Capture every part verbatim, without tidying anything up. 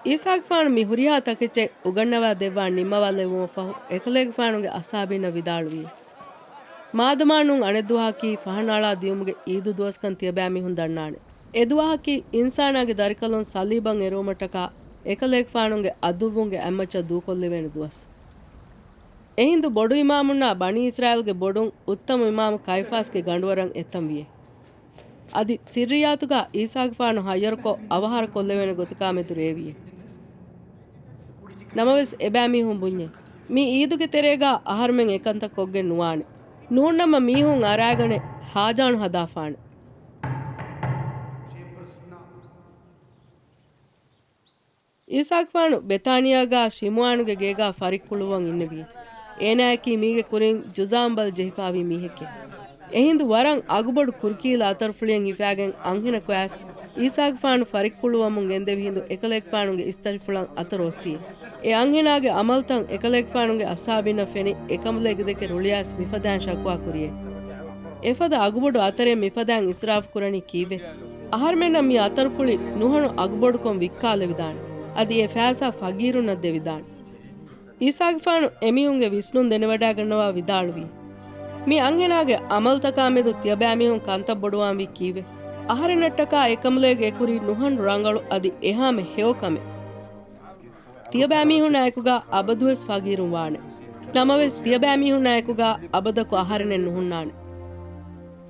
އީސާގެފާނު މި ހުރިހާ ތަކެއްޗެއް އުގަންނަވާ ދެއްވާން ނިންމަވާލެއްވުމަށްފަހު، އެކަލޭގެފާނުގެ އަސްހާބީންނަށް ވިދާޅުވި، މާދަމާ ނޫން އަނެއްދުވަހަކީ ފަހަނައަޅާ ދިޔުމުގެ އީދު ދުވަސްކަން ތިޔަބައިމީހުން ދަންނާނެ. އެދުވަހަކީ އިންސާނާގެ ދަރިކަލުން ޞަލީބަށް އެރުވުމަށްޓަކާ އެކަލޭގެފާނުގެ އަދުއްވުންގެ އަތްމައްޗަށް ދޫކޮށްލެވޭނެ ދުވަސް. އެހިނދު ބޮޑު އިމާމުންނާ ބަނީ އިސްރާއީލްގެ ބޮޑުން އުއްތަމު އިމާމު ކައިފާސްގެ ގަނޑުވަރަށް އެތަން ވިޔޭ. އަދި ސިއްރިއްޔާތުގަ އީސާގެފާނު ހައްޔަރުކޮށް އަވަހާރަ ކޮށްލެވޭނެ ގޮތަކާމެދު ރޭވިޔޭ. ނަމަވެސް އެބައިމީހުން ބުންޏޭ، މި އީދުގެ ތެރޭގަ އަހަރުމެން އެކަންތައް ކޮށްގެން ނުވާނެ. ނޫންނަމަ މީހުން އަރާގަނެ ހާޖާނު ހަދާފާނެ. އީސާގެފާނު ބެތާނިޔާގާ ޝިމުއާނުގެ ގޭގާ ފަރިއްކުޅުއްވަން އިންނެވި. އޭނާއަކީ މީގެ ކުރިން ޖުޒާމް ބަލް ޖެހިފާވި މީހެކޭ. އެހިނދު ވަރަށް އަގުބޮޑު ކުރިކީލަ އަތަރުފުޅިއެއް ހިފާގެން އަންހެނަކު އައިސް އީސާގެފާނު ފަރިއްކުޅުއްވަމުން ގެންދެވި ހިނދު އެކަލޭގެފާނުގެ އިސްތަށިފުޅަށް އަތަރު އޮއްސި. އެ އަންހެނާގެ އަމަލުތައް އެކަލޭގެފާނުގެ އަސްހާބީންނަށް ފެނި އެކަނބަލޭގެ ދެކެ ރުޅިއައިސް މިފަދައިން ޝަކުވާ ކުރިޔޭ. އެފަދަ އަގުބޮޑު އަތަރެއް މިފަދައިން އިސްރާފު ކުރަނީ ކީއްވެ؟ އަހަރުމެންނަށް މި އަތަރުފުޅި ނުހަނު އަގުބޮޑުކޮށް ވިއްކާލެވިދާނެ. އަދި އެ ފައިސާ ފަގީރުންނަށް ދެވިދާނެ. އީސާގެފާނު އެމީހުންގެ ވިސްނުން ދެނެވަޑައިގަންނަވާ ވިދާޅުވީ، މި އަންހެނާގެ އަމަލުތަކާމެދު ތިޔަބައިމީހުން ކަންތައް ބޮޑުވާންވީ ކީއްވެ؟ އަހަރެންނަށްޓަކާ އެކަނބަލޭގެ އެކުރީ ނުހަނު ރަނގަޅު އަދި އެހާމެ ހެޔޮ ކަމެއް. ތިޔަބައިމީހުންނާއެކުގާ އަބަދުވެސް ފަގީރުން ވާނެ. ނަމަވެސް ތިޔަބައިމީހުންނާއެކުގާ އަބަދަކު އަހަރެނެއް ނުހުންނާނެ.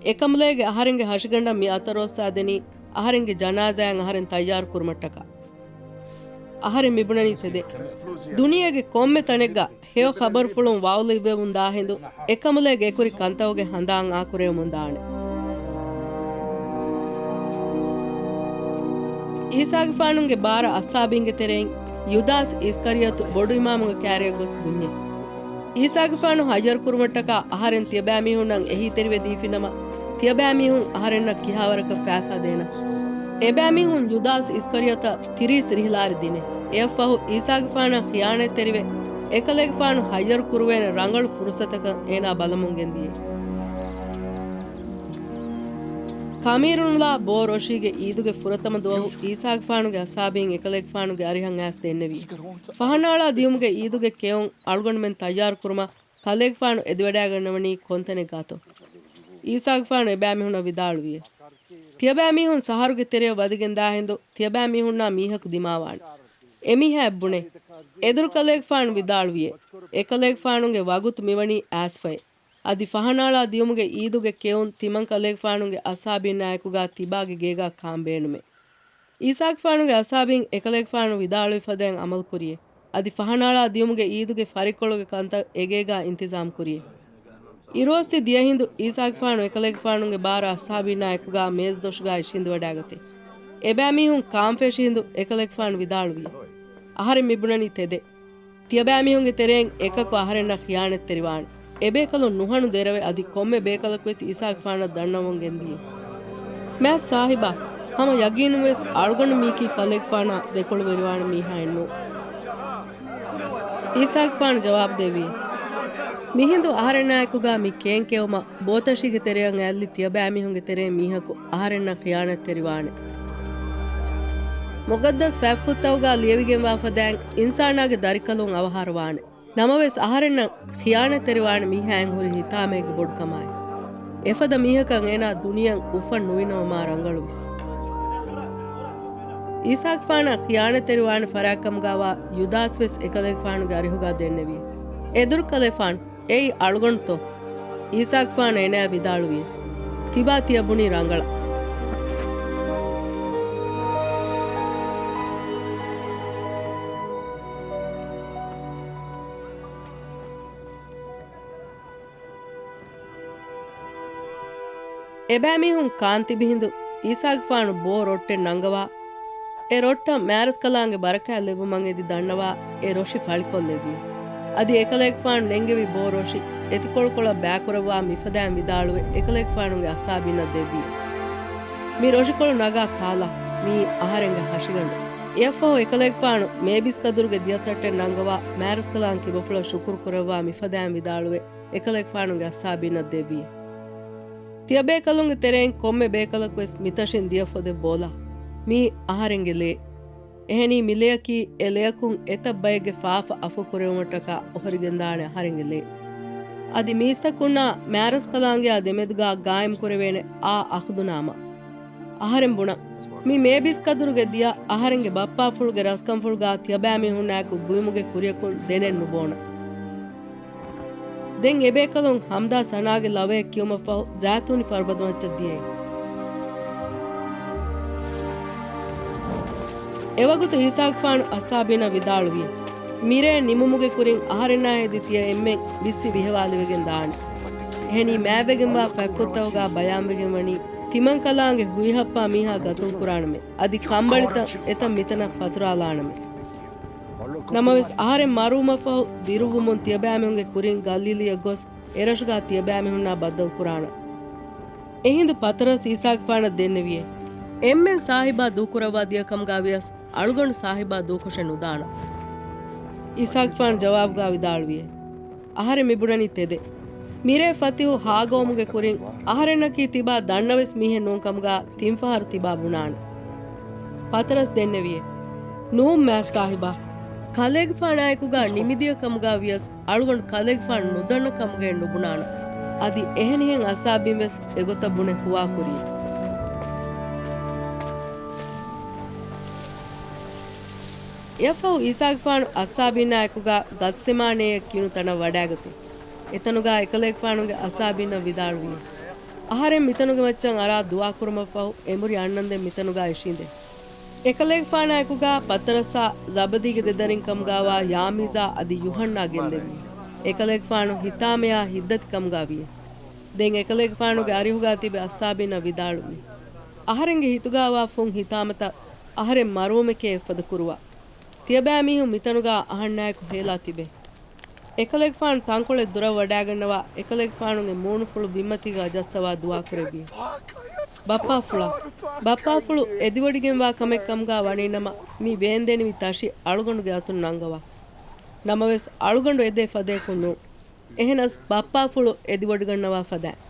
އެކަނބަލޭގެ އަހަރެންގެ ހަށިގަނޑަށް މި އަތަރު އޮއްސާދެނީ އަހަރެންގެ ޖަނާޒާއަށް އަހަރެން ތައްޔާރު ކުރުމަށްޓަކާ. އަހަރެން މިބުނަނީ ތެދެއް. ދުނިޔޭގެ ކޮންމެ ތަނެއްގަ ހެޔޮ ޚަބަރުފުޅުން ވައުލު އިއްވެވުން ދާ ހިނދު، އެކަނބަލޭގެ އެކުރި ކަންތައުގެ ހަނދާން އާކުރެވެމުން ދާނެ. އީސާގެފާނުގެ ބާރަ އަސްހާބީންގެ ތެރެއިން ޔުދާސް އިސްކަރިޔަތު ބޮޑު އިމާމުގެ ކާރިއަށް ގޮސް ބުންޏެ، އީސާގެފާނު ހައްޔަރު ކުރުމަށްޓަކާ އަހަރެން ތިޔަބައިމީހުންނަށް އެހީތެރިވެ ދީފިނަމަ، ތިޔަބައިމީހުން އަހަރެންނަށް ކިހާވަރަކަށް ފައިސާ ދޭނަން؟ އެބައިމީހުން ޔުދާސް އިސްކަރިޔަތަށް ތިރީސް ރިހިލާރި ދިނެ. އެއަށްފަހު އީސާގެފާނަށް ޚިޔާނަތްތެރިވެ، އެކަލޭގެފާނު ހައްޔަރު ކުރުވޭނެ ރަނގަޅު ފުރުސަތަކަށް އޭނާ ބަލަމުން ގެންދިޔޭ. ކަމީރުންލާ ބޯ ރޮށީގެ އީދުގެ ފުރަތަމަ ދުވަހު އީސާގެފާނުގެ އަސްހާބީން އެކަލޭގެފާނުގެ އަރިހަށް އައިސް ދެންނެވި. ފަހަނައަޅާ ދިޔުމުގެ އީދުގެ ކެއުން އަޅުގަނޑުމެން ތައްޔާރު ކުރުމަށް ކަލޭގެފާނު އެދިވަޑައިގަންނަވަނީ ކޮންތަނެއްގާތޯ؟ އީސާގެފާނު އެބައިމީހުންނަށް ވިދާޅުވިއޭ، ތިޔަބައިމީހުން ސަހަރުގެ ތެރެއަށް ވަދެގެން ދާހިނދު ތިޔަބައިމީހުންނާ މީހަކު ދިމާވާނެ. އެމީހާ އެއްބުނޭ. އެދުރު ކަލޭގެފާނު ވިދާޅުވިއޭ، އެކަލޭގެފާނުގެ ވަގުތު މިވަނީ އައިސްފައޭ. އަދި ފަހަނައަޅާ ދިޔުމުގެ އީދުގެ ކެއުން ތިމަން ކަލޭގެފާނުގެ އަސްހާބީންނާއެކުގާ ތިބާގެ ގޭގާ ކާން ބޭނުމޭ. އީސާގެފާނުގެ އަސްހާބީން އެކަލޭގެފާނު ވިދާޅުވި ފަދައިން އަމަލުކުރިއޭ. އަދި ފަހަނައަޅާ ދިޔުމުގެ އީދުގެ ފަރިއްކޮޅުގެ ކަންތައް އެގޭގާ އިންތިޒާމް ކުރިއޭ. އިރުއޮއްސި ދިޔަހިނދު އީސާގެފާނު އެކަލޭގެފާނުގެ ބާރަ އަސްހާބީންނާއެކުގާ މޭޒުދޮށުގާ އިށީނދެވަޑައިގަތޭ. އެބައިމީހުން ކާންފެށި ހިނދު އެކަލޭގެފާނު ވިދާޅުވި، އަހަރެން މިބުނަނީ ތެދެއް. ތިޔަބައިމީހުންގެ ތެރެއިން އެކަކު އަހަރެންނަށް ޚިޔާނަތްތެރިވާނެ. އެބޭކަލުން ނުހަނު ދެރަވެ އަދި ކޮންމެ ބޭކަލަކުވެސް އީސާގެފާނަށް ދަންނަވަން ގެންދިޔޭ. މާތް ސާހިބާ، ހަމަ ޔަގީނުންވެސް އަޅުގަނޑު މީކީ ކަލޭގެފާނާ ދެކޮޅުވެރިވާނެ މީހާއެއްނޫން. އީސާގެފާނު ޖަވާބު ދެއްވި، މިހިނދު އަހަރެންނާއެކުގާ މި ކޭން ކެއުމަށް ބޯތަށީގެ ތެރެއަށް އައިއްލި ތިޔަބައިމީހުންގެ ތެރެއިން މީހަކު އަހަރެންނަށް ޚިޔާނަތްތެރިވާނެ. މުގައްދަސް ފަތްފުށްތަކުގާ ލިޔެވިގެންވާ ފަދައިން އިންސާނާގެ ދަރިކަލުން އަވަހާރަވާނެ. ނަމަވެސް އަހަރެންނަށް ޚިޔާނަތްތެރިވާނެ މީހާއިން ހުރި ހިތާމައިގެ ބޮޑުކަމާއި. އެފަދަ މީހަކަށް އޭނާ ދުނިޔެއަށް އުފަން ނުވިނަމަ މާ ރަނގަޅުވިސް. އީސާގެފާނަށް ޚިޔާނަތްތެރިވާނެ ފަރާތްކަމުގާވާ ޔުދާސްވެސް އެކަލޭގެފާނުގެ އަރިހުގާ ދެންނެވި. އެދުރު ކަލޭފާނު، އެއީ އަޅުގަނޑުތޯ؟ އީސާގެފާނު އޭނާއަށް ވިދާޅުވި، ތިބާ ތިޔަ ބުނީ ރަނގަޅަށް. އެބައިމީހުން ކާން ތިބި ހިނދު އީސާގެފާނު ބޯ ރޮއްޓެއް ނަންގަވާ، އެ ރޮއްޓަށް މާރަސްކަލާނގެ ބަރަކާތް ލެއްވުމަށް އެދި ދަންނަވާ އެ ރޮށި ފަޅިކޮށްލެއްވި. އަދި އެކަލޭގެފާނު ނެންގެވި ބޯ ރޮށި އެތިކޮޅުކޮޅަށް ބައިކުރައްވާ މިފަދައިން ވިދާޅުވެ އެކަލޭގެފާނުގެ އަސްހާބީންނަށް ދެއްވި. މި ރޮށިކޮޅު ނަގާ ކާލާ، މިއީ އަހަރެންގެ ހަށިގަނޑު. އެއަށްފަހު އެކަލޭގެފާނު މޭބިސް ކަދުރުގެ ދިޔަތައްޓެއް ނަންގަވާ މާރަސްކަލާން ކިބަފުޅަށް ޝުކުރު ކުރައްވާ މިފަދައިން ވިދާޅުވެ އެކަލޭގެފާނުގެ އަސްހާބީންނަށް ދެއްވި. ތިޔަބޭކަލުންގެ ތެރެއިން ކޮންމެ ބޭކަލަކުވެސް މިތަށިން ދިޔަ ފޮދެއް ބޯލާ. މީ އަހަރެންގެ ލޭ. އެހެނީ މި ލެޔަކީ އެ ލެޔަކުން އެތައް ބައެއްގެ ފާފަ އަފުކުރެވުމަށްޓަކާ އޮހޮރިގެންދާނެ އަހަރެންގެ ލެ. އަދި މީސްތަކުންނާ މާރަސްކަލާނގެއާ ދެމެދުގާ ގާއިމްކުރެވޭނެ އާ އަޚްދުނާމާ. އަހަރެން ބުނަން، މި މޭބިސް ކަދުރުގެ ދިޔަ އަހަރެންގެ ބައްޕާފުޅުގެ ރަސްކަންފުޅުގާ ތިޔަބައިމީހުންނާއެކު ބުއިމުގެ ކުރިޔަކުން ދެނެއް ނުބޯނަން. ދެން އެބޭކަލުން ހަމްދާ ސަނާގެ ލަވަޔަށް ކިޔުމަށްފަހު ޒައިތޫނި ފަރުބަދަމައްޗަށް ދިޔައީ. އެވަގުތު އީސާގެފާނު އަޞްޙާބީންނަށް ވިދާޅުވި، މިރޭ ނިމުމުގެ ކުރިން އަހަރެންނާ ހެދި ތިޔަ އެންމެން ވިއްސި ވިހަވާލެވިގެން ދާނެ. އެހެނީ މާތްވެގެންވާ ފަތްފުށްތަކުގާ ބަޔާންވެގެން ވަނީ، ތިމަންކަލާނގެ ހުއިހައްޕާ މީހާ ގަތުލުކުރާނަމޭ، އަދި ކަނބަޅިތައް އެތައް މިތަނަށް ފަތުރާލާނަމޭ. ނަމަވެސް، އަހަރެން މަރުވުމަށްފަހު ދިރުއްވުމުން ތިޔަބައިމީހުންގެ ކުރިން ގަލީލީއަށް ގޮސް، އެރަށުގާ ތިޔަބައިމީހުންނާ ބައްދަލުކުރާނަން. އެހިނދު ޕަތަރަސް އީސާގެފާނަށް ދެންނެވިއޭ. އެންމެން ސާހިބާ ދޫކުރައްވާ ދިޔަ ކަމުގާ ވިޔަސް، އަޅުގަނޑު ސާހިބާ ދޫކޮށެއް ނުދާނަން. އީސާގެފާނު ޖަވާބުގާ ވިދާޅުވިއޭ. އަހަރެން މިބުނަނީ ތެދެއް. މިރޭ ފަތިހު ހާގައުމުގެ ކުރިން، އަހަރެންނަކީ ތިބާ ދަންނަވެސް މީހެއް ނޫން ކަމުގާ ތިން ފަހަރު ތިބާ ބުނާނެ. ޕަތަރަސް ދެންނެވިއޭ. ނޫން މާތް ސާހިބާ. ކަލޭގެފާނާއެކުގާ ނިމިދިޔަ ކަމުގާ ވިޔަސް، އަޅުގަނޑު ކަލޭގެފާނު ނުދަންނަ ކަމުގައެއް ނުބުނާނަން. އަދި އެހެނިހެން އަޞްޙާބީން ވެސް އެގޮތަށް ބުނެ ހުވާކުރި. އެއަށްފަހު އީސާގެފާނު އަޞްޙާބީންނާއެކުގާ ގަތްސެމާނޭއަށް ކިޔުނު ތަނަށް ވަޑާގަތީ. އެތަނުގާ އެކަލޭގެފާނުގެ އަޞްޙާބީންނަށް ވިދާޅުވި، އަހަރެން މިތަނުގެ މައްޗަށް އަރާ ދުޢާކުރުމަށްފަހު އެނބުރި އަންނަންދެން މިތަނުގާ އިށީނދޭ. އެކަލޭގެފާނާއެކުގާ ޕަތަރަސްއާ ޒަބަދީގެ ދެދަރިން ކަމުގާވާ ޔާމީޒާ އަދި ޔޫޙަންނާ ގެންދެވި. އެކަލޭގެފާނު ހިތާމަޔާ ހިތްދަތި ކަމުގާ ވި. ދެން އެކަލޭގެފާނުގެ އަރިހުގާ ތިބި އަޞްޙާބީންނަށް ވިދާޅުވި، އަހަރެންގެ ހިތުގާވާ ފުން ހިތާމަތައް އަހަރެން މަރުވުމެކޭ އެއްފަދަ ކުރުވާ. ތިޔަބައިމީހުން މިތަނުގާ އަހަންނާއެކު ހޭލާ ތިބޭ. އެކަލޭގެފާނު ތަންކޮޅެއް ދުރަށް ވަޑާގަންނަވާ، އެކަލޭގެފާނުގެ މޫނުފުޅު ބިންމަތީގާ ޖައްސަވާ ދުޢާކުރެއްވި. ބައްޕާފުޅާ، ބައްޕާފުޅު އެދިވޮޑިގެންވާ ކަމެއް ކަމުގާ ވަނީނަމަ، މި ވޭންދެނިވި ތަށި އަޅުގަނޑުގެ އަތުން ނަންގަވާ. ނަމަވެސް، އަޅުގަނޑު އެދޭ ފަދަޔަކު ނޫން. އެހެނަސް، ބައްޕާފުޅު އެދިވޮޑިގަންނަވާ ފަދައިން.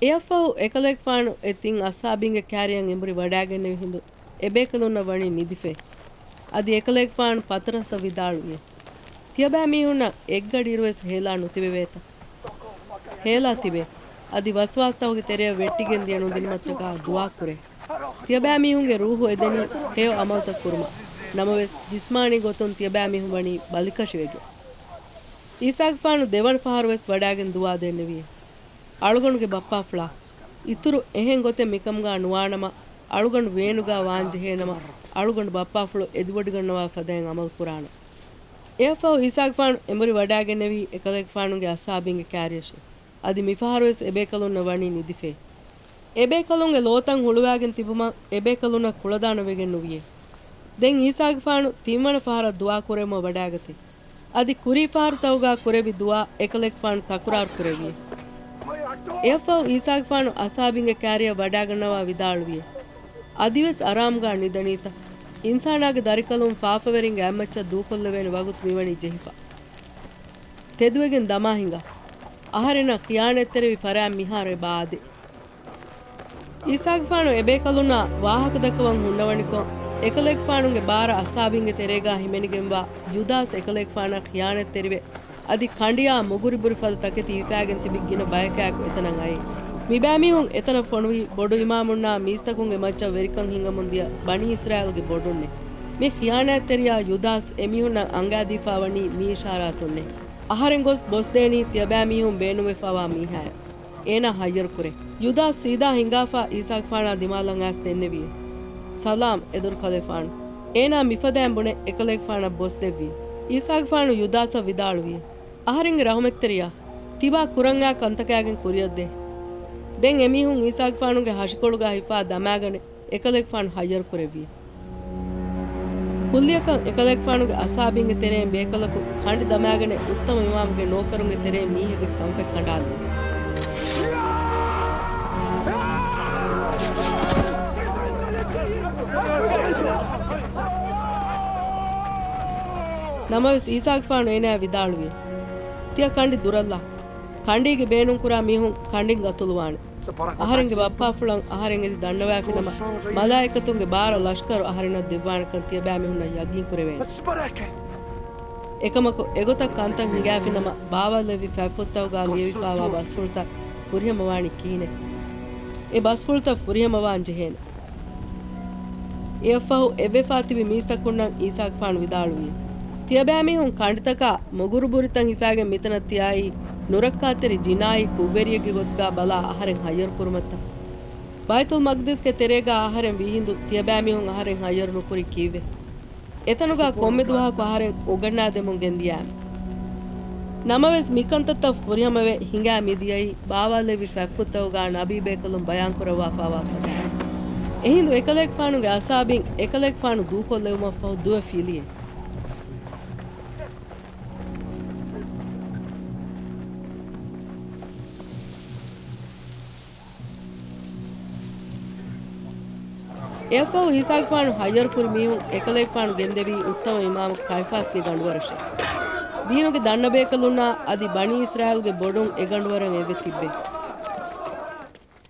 އެއަށްފަހު އެކަލޭގެފާނު އެ ތިން އަޞްޙާބީންގެ ކާރިޔަށް އެނބުރި ވަޑާގެންނެވި ހިނދު، އެބޭކަލުންނަށް ވަނީ ނިދިފައި. އަދި އެކަލޭގެފާނު ޕަތަރަސްއަށް ވިދާޅުވި، ތިޔަބައިމީހުންނަށް އެއްގަޑިއިރުވެސް ހޭލާ ނުތިބެވޭތަ؟ ހޭލާ ތިބޭ. އަދި ވަސްވާސްތަކުގެ ތެރެއަށް ވެއްޓިގެން ދިޔަ ނުދިނުމަށްޓަކާ ދުޢާކުރޭ. ތިޔަބައިމީހުންގެ ރޫޙު އެދެނީ ހެޔޮ ޢަމަލުތައް ކުރުމަށް. ނަމަވެސް، ޖިސްމާނީ ގޮތުން ތިޔަބައިމީހުން ވަނީ ބަލިކަށިވެގެން. އީސާގެފާނު ދެވަނަ ފަހަރުވެސް ވަޑާގެން ދުޢާ ދެންނެވި. އަޅުގަނޑުގެ ބައްޕާފުޅާ، އިތުރު އެހެން ގޮތެއް މިކަމުގާ ނުވާނަމަ، އަޅުގަނޑު ވޭނުގާ ވާންޖެހޭނަމަ، އަޅުގަނޑު ބައްޕާފުޅު އެދިވޮޑިގަންނަވާ ފަދައިން ޢަމަލު ކުރާނަން. އެއަށްފަހު އީސާގެފާނު އެނބުރި ވަޑާގެންނެވީ އެކަލޭގެފާނުގެ އަޞްޙާބީންގެ ކާރިޔަށޭ. އަދި މިފަހަރުވެސް އެބޭކަލުންނަށް ވަނީ ނިދިފައި. އެބޭކަލުންގެ ލޯތައް ހުޅުވާގެން ތިބުމަށް އެބޭކަލުންނަށް ކުޅަދާނަ ވެގެން ނުވިޔޭ. ދެން އީސާގެފާނު ތިންވަނަ ފަހަރަށް ދުޢާ ކުރެވުމަށް ވަޑާގަތީ. އަދި ކުރީ ފަހަރުތަކުގާ ކުރެއްވި ދުޢާ އެކަލޭގެފާނު ތަކުރާރު ކުރެއްވި. އެއަށްފަހު އީސާގެފާނު އަޞްޙާބީންގެ ކާރިޔަށް ވަޑާގަންނަވާ ވިދާޅުވި، އަދިވެސް އަރާމުގާ ނިދަނީތަ؟ އިންސާނާގެ ދަރިކަލުން ފާފަވެރިންގެ އަތްމައްޗަށް ދޫކޮށްލެވޭނެ ވަގުތު މިވަނީ ޖެހިފަ. ތެދުވެގެން ދަމާ ހިނގާ. އަހަރެންނަށް ޚިޔާނާތްތެރިވި ފަރާތް މިހާރު އެބަ އާދޭ. އީސާގެފާނު އެބޭކަލުންނާ ވާހަކަ ދައްކަވަން ހުންނަވަނިކޮށް، އެކަލޭގެފާނުގެ ބާރަ އަޞްޙާބީންގެ ތެރޭގާ ހިމެނިގެންވާ ޔުދާސް އެކަލޭގެފާނަށް ޚިޔާނާތްތެރިވެ، އަދި ކަނޑިއާ މުގުރިބުރި ފަދަ ތަކެތި ހިފާގެން ތިބި ގިނަ ބަޔަކާއެކު އެތަނަށް އައޭ. މިބައިމީހުން އެތަނަށް ފޮނުވީ ބޮޑު އިމާމުންނާ މީސްތަކުންގެ މައްޗަށް ވެރިކަން ހިނގަމުން ދިޔަ ބަނީ އިސްރާއީލްގެ ބޮޑުންނޭ. މި ޚިޔާނާތްތެރިޔާ ޔުދާސް އެމީހުންނަށް އަނގައިދީފާވަނީ މި އިޝާރާތުންނޭ. އަހަރެން ގޮސް ބޮސްދޭނީ ތިޔަބައިމީހުން ބޭނުންވެފާވާ މީހާއަށް. އޭނާ ހައްޔަރުކުރޭ. ޔުދާސް ސީދާ ހިނގާފާ އީސާގެފާނާ ދިމާލަށް އައިސް ދެންނެވި. ސަލާމް، އެދޮރުކަލޭފާނު. އޭނާ މިފަދައިން ބުނެ އެކަލޭގެފާނަށް ބޮސްދެއްވި. އީސާގެފާނު ޔުދާސަށް ވިދާޅުވި. އަހަރެންގެ ރަޙުމަތްތެރިޔާ، ތިބާ ކުރަންއާ ކަންތަކާގެން ކުރިއަށްދޭ. ދެން އެމީހުން އީސާގެފާނުގެ ހަށިކޮޅުގާ ހިފާ ދަމާގަނެ، އެކަލޭގެފާނު ހައްޔަރުކުރެއްވި. ކުއްލިއަކަށް އެކަލޭގެފާނުގެ އަޞްޙާބީންގެ ތެރެއިން ބޭކަލަކު ކަނޑި ދަމާގަނެ އުއްތަމަ އިމާމުގެ ނޯކަރުންގެ ތެރެއިން މީހެއްގެ ކަންފަތް ކަނޑާލުވި. ނަމަވެސް އީސާގެފާނު އޭނާއަށް ވިދާޅުވި، ތިޔަ ކަނޑި ދުރަށްލާ. ކަނޑީގެ ބޭނުންކުރާ މީހުން ކަނޑިން ގަތުލުވާނެ. އަހަރެންގެ ބައްޕާފުޅަށް އަހަރެން އެދި ދަންނަވާފިނަމަ، މަލާއިކަތުންގެ ބާރަށް ލަޝްކަރު އަހަރެންނަށް ދެއްވާނެކަން ތިޔަބައިމީހުންނަށް ޔަގީންކުރެވޭނެ. އެކަމަކު، އެގޮތަށް ކަންތައް ހިނގާފިނަމަ، ބާވައްލެވި ފަތްފުށްތަކުގަ ލިޔެވިފާވާ ބަސްފުޅުތައް ފުރިހަމަވާނީ ކިހިނެއް؟ އެ ބަސްފުޅުތައް ފުރިހަމަވާން ޖެހޭނެ. އެއަށްފަހު އެއްވެފާ ތިބި މީސްތަކުންނަށް އީސާގެފާނު ވިދާޅުވި، ތިޔަބައިމީހުން ކަނޑިތަކާ މުގުރުބުރިތައް ހިފާގެން މިތަނަށް ތިޔައީ ނުރައްކާތެރި ޖިނާއީ ކުށްވެރިއެއްގެ ގޮތުގަ ބަލާ އަހަރެން ހައްޔަރުކުރުމަށްތަ؟ ބައިތުލް މަގްދިސްގެ ތެރޭގަ އަހަރެން ވީހިނދު ތިޔަބައިމީހުން އަހަރެން ހައްޔަރު ނުކުރީ ކީއްވެ؟ އެތަނުގަ ކޮންމެ ދުވަހަކު އަހަރެން އުނގަންނާދެމުން ގެންދިޔާމެ. ނަމަވެސް މިކަންތައްތައް ފުރިހަމަވެ ހިނގާ މިދިޔައީ ބާވާލެއްވި ފަތްފުށްތަކުގަ ނަބީބޭކަލުން ބަޔާންކުރައްވާފާވާ ފަދައިން. އެހިނދު އެކަލޭގެފާނުގެ އަސާބީން އެކަލޭގެފާނު ދޫކޮށްލެވުމަށްފަހު ދުވެ ފިލިއެ. އެއަށްފަހު އީސާގެފާނު ހައްޔަރުކުރި މީހުން އެކަލޭގެފާނު ގެންދެވީ އުއްތަމަ އިމާމު ކައިފާސްގެ ގަނޑުވަރަށޭ. ދީނުގެ ދަންނަބޭކަލުންނާ އަދި ބަނީ އިސްރާއީލުގެ ބޮޑުން އެގަނޑުވަރަށް އެއްވެ ތިއްބެ.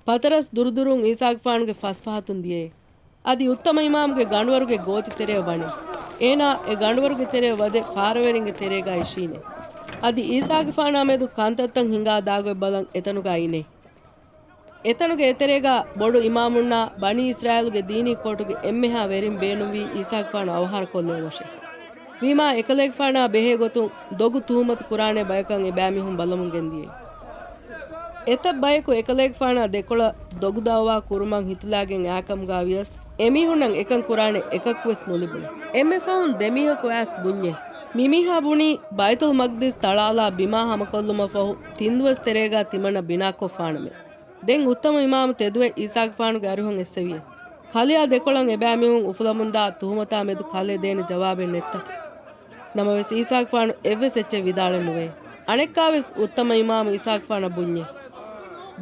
ޕަތަރަސް ދުރުދުރުން އީސާގެފާނުގެ ފަސްފަހަތުން ދިޔައޭ. އަދި އުއްތަމަ އިމާމުގެ ގަނޑުވަރުގެ ގޯތި ތެރެއަށް ވަނީ. އޭނާ އެ ގަނޑުވަރުގެ ތެރެއަށް ވަދެ ފާރަވެރިންގެ ތެރޭގަ އިށީނެ. އަދި އީސާގެފާނާ މެދު ކަންތައްތައް ހިނގާ ދާގޮތް ބަލަން އެތަނުގަ އިނޭ. އެތަނުގެ އެތެރޭގަ ބޮޑު އިމާމުންނާ ބަނީ އިސްރާއީލުގެ ދީނީ ކޯޓުގެ އެންމެހާ ވެރިން ބޭނުންވީ އީސާގެފާނު އަވަހާރަކޮށްލެވުމަށޭ. ވީމާ އެކަލޭގެފާނާ ބެހޭ ގޮތުން ދޮގު ތުހުމަތު ކުރާނެ ބަޔަކަށް އެބައިމީހުން ބަލަމުން ގެންދިޔޭ. އެތައް ބަޔަކު އެކަލޭގެފާނާ ދެކޮޅަށް ދޮގު ދައުވާ ކުރުމަށް ހިތުލާގެން އާކަމުގަ ވިޔަސް، އެމީހުންނަށް އެކަން ކުރާނެ އެކަކުވެސް ނުލިބުނެ. އެންމެ ފަހުން ދެމީހަކު އައިސް ބުންޏޭ، މިމީހާ ބުނީ ބައިތުލް މަގްދިސް ތަޅާލާ ބިމާ ހަމަކޮށްލުމަށްފަހު ތިންދުވަސް ތެރޭގަ ތިމަންނަ ބިނާކޮށްފާނަމޭ. ދެން އުއްތަމަ އިމާމު ތެދުވެ އީސާގެފާނުގެ އަރިހުން އެއްސެވިއޭ. ކަލެއާ ދެކޮޅަށް އެބައިމީހުން އުފުލަމުންދާ ތުހުމަތާ މެދު ކަލޭ ދޭނެ ޖަވާބެއް ނެތްތަ؟ ނަމަވެސް އީސާގެފާނު އެއްވެސް އެއްޗެއް ވިދާޅެއް ނުވޭ. އަނެއްކާވެސް އުއްތަމަ އިމާމު އީސާގެފާނަށް ބުންޏޭ،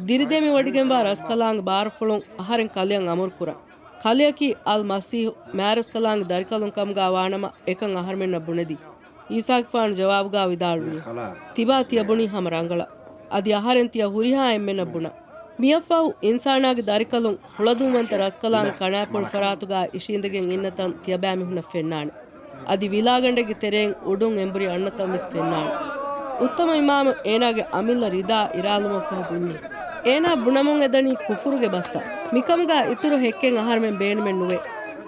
ދިރިދެމިވޮޑިގެންވާ ރަސްކަލާނގެ ބާރުފުޅުން އަހަރެން ކަލެއަށް އަމުރުކުރަން. ކަލެއަކީ އަލް މަސީހު، މާރަސްކަލާނގެ ދަރިކަލުން ކަމުގަ ވާނަމަ އެކަން އަހަރުމެންނަށް ބުނެދީ. އީސާގެފާނު ޖަވާބުގަ ވިދާޅުވި، ތިބާ ތިޔަބުނީ ހަމަ ރަނގަޅަށް. އަދި އަހަރެން ތިޔަ ހުރިހާ އެންމެންނަށް ބުނަން. މިއަށްފަހު އިންސާނާގެ ދަރިކަލުން ހުޅަދުންވަންތަ ރަސްކަލާނގެ ކަނާތްޕުޅު ފަރާތުގަ އިށީނދެގެން އިންނަތަން ތިޔަބައިމީހުންނަށް ފެންނާނެ. އަދި ވިލާގަނޑެއްގެ ތެރެއިން އުޑުން އެނބުރި އަންނަތަން ވެސް ފެންނާނެ. އުއްތަމަ އިމާމު އޭނާގެ އަމިއްލަ ރިދާ އިރާލުމަށްފަހު ބުންޏޭ، އޭނާ ބުނަމުން އެދަނީ ކުފުރުގެ ބަސްތައް. މިކަމުގަ އިތުރު ހެއްކެއް އަހަރުމެން ބޭނުމެއް ނުވޭ.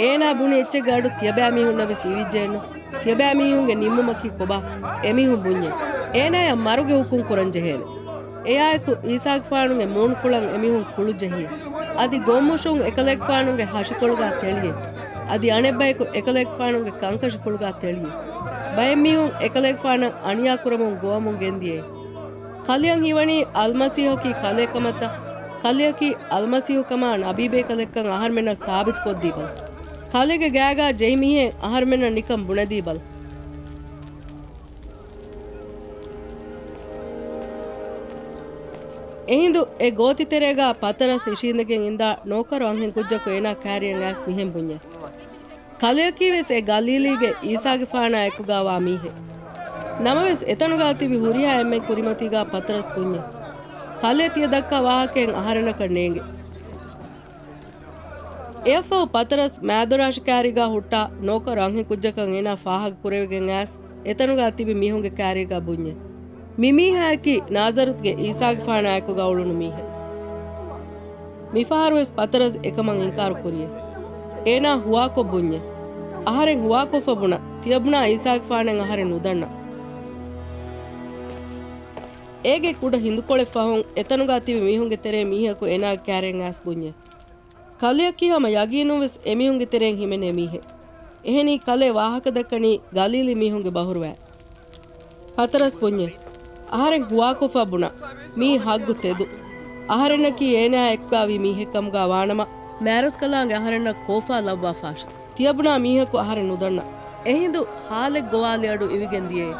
އޭނާ ބުނި އެއްޗެއްގެ އަޑު ތިޔަބައިމީހުންނަށް ވެސް އިވިއްޖެއެއްނު. ތިޔަބައިމީހުންގެ ނިންމުމަކީ ކޮބާ؟ އެމީހުން ބުންޏޭ، އޭނާޔަށް މަރުގެ ހުކުމް ކުރަން ޖެހޭނެ. އެއާއެކު އީސާގެފާނުގެ މޫނުފުޅަށް އެމީހުން ކުޅު ޖެހިއޭ. އަދި ގޮށްމުށުން އެކަލޭގެފާނުގެ ހަށިކޮޅުގަ ތެޅިއޭ. އަދި އަނެއްބަޔަކު އެކަލޭގެފާނުގެ ކަންކަށިފުޅުގަ ތެޅިއޭ. ބައެއް މީހުން އެކަލޭގެފާނަށް އަނިޔާ ކުރަމުން ގޮވަމުން ގެންދިޔައީ. ކަލެއަށް ހީވަނީ އަލްމަސީހަކީ ކަލޭ ކަމަށްތަ؟ ކަލެއަކީ އަލްމަސީހު ކަމާ ނަބީބޭކަލެއްކަން އަހަރުމެންނަށް ސާބިތުކޮށްދީބަލަ. ކަލޭގެ ގާގާ ޖެހި މީހެއް އަހަރުމެންނަށް ނިކަން ބުނެދީބަލަ. އެހިނދު އެ ގޯތިތެރޭގާ ޕަތަރަސް އިށީނދެގެން އިންދާ ނޯކަރު އަންހެން ކުއްޖަކު އޭނާ ކާރިއަށް އައިސް މިހެން ބުންޏޭ. ކަލެއަކީވެސް އެ ގަލީލީގެ އީސާގެފާނާ އެކުގާވާ މީހެއް. ނަމަވެސް އެތަނުގާ ތިބި ހުރިހާ އެންމެން ކުރިމަތީގާ ޕަތަރަސް ބުންޏޭ. ކަލޭ ތިޔަ ދައްކާ ވާހަކައެއް އަހަރެންނަކަށް ނޭނގެ. އެއަށްފަހު ޕަތަރަސް މާދޮރާށި ކާރީގާ ހުއްޓާ ނޯކަރު އަންހެން ކުއްޖަކަށް އޭނާ ފާހަގަ ކުރެވިގެން އައިސް އެތަނުގާ ތިބި މީހުންގެ ކާރީގާ ބުންޏޭ. މި މީހާއަކީ ނާޒަރުތުގެ އީސާގެފާނާ އެކުގާ އުޅުނު މީހެއް. މިފަހަރުވެސް ޕަތަރަސް އެކަމަށް އިންކާރު ކުރިޔޭ. އޭނާ ހުވާކޮށް ބުންޏޭ. އަހަރެން ހުވާކޮށްފަ ބުނަ، ތިޔަބުނާ އީސާގެފާނެއް އަހަރެން ނުދަންނަ. އޭގެ ކުޑަ ހިނދުކޮޅެއް ފަހުން އެތަނުގާ ތިބި މީހުންގެ ތެރޭ މީހަކު އޭނާގެ ކާރިއަށް އައިސް ބުންޏޭ. ކަލެއަކީ ހަމަ ޔަގީނުންވެސް އެމީހުންގެ ތެރެއިން ހިމެނޭ މީހެއް. އެހެނީ ކަލޭ ވާހަކަދައްކަނީ ގަލީލީ މީހުންގެ ބަހުރުވައި. ޕަތަރަސް ބުންޏޭ، އަހަރެން ހުވާކޮށްފަ ބުނަ، މީ ހައްގު ތެދު. އަހަރެންނަކީ އޭނާ އެކުގާވީ މީހެއް ކަމުގާ ވާނަމަ، މާރަސްކަލާނގެ އަހަރެންނަށް ކޯފާ ލައްވާފާށި. ތިޔަބުނާ މީހަކު އަހަރެން ނުދަންނަ. އެހިނދު ހާލެއް ގޮވާލި އަޑު އިވިގެން ދިޔައޭ.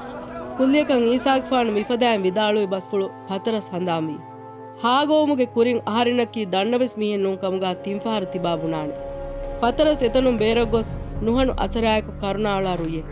ކުއްލިއަކަށް އީސާގެފާނު މިފަދައިން ވިދާޅުވި ބަސްފުޅު ޕަތަރަސް ހަނދާންވީ. ހާގޮވުމުގެ ކުރިން އަހަރެންނަކީ ދަންނަވެސް މީހެއް ނޫން ކަމުގާ ތިންފަހަރު ތިބާ ބުނާނެ. ޕަތަރަސް އެތަނުން ބޭރަށް ގޮސް ނުހަނު އަސަރާއެކު ކަރުނާއަޅާ ރުއްޔޭ.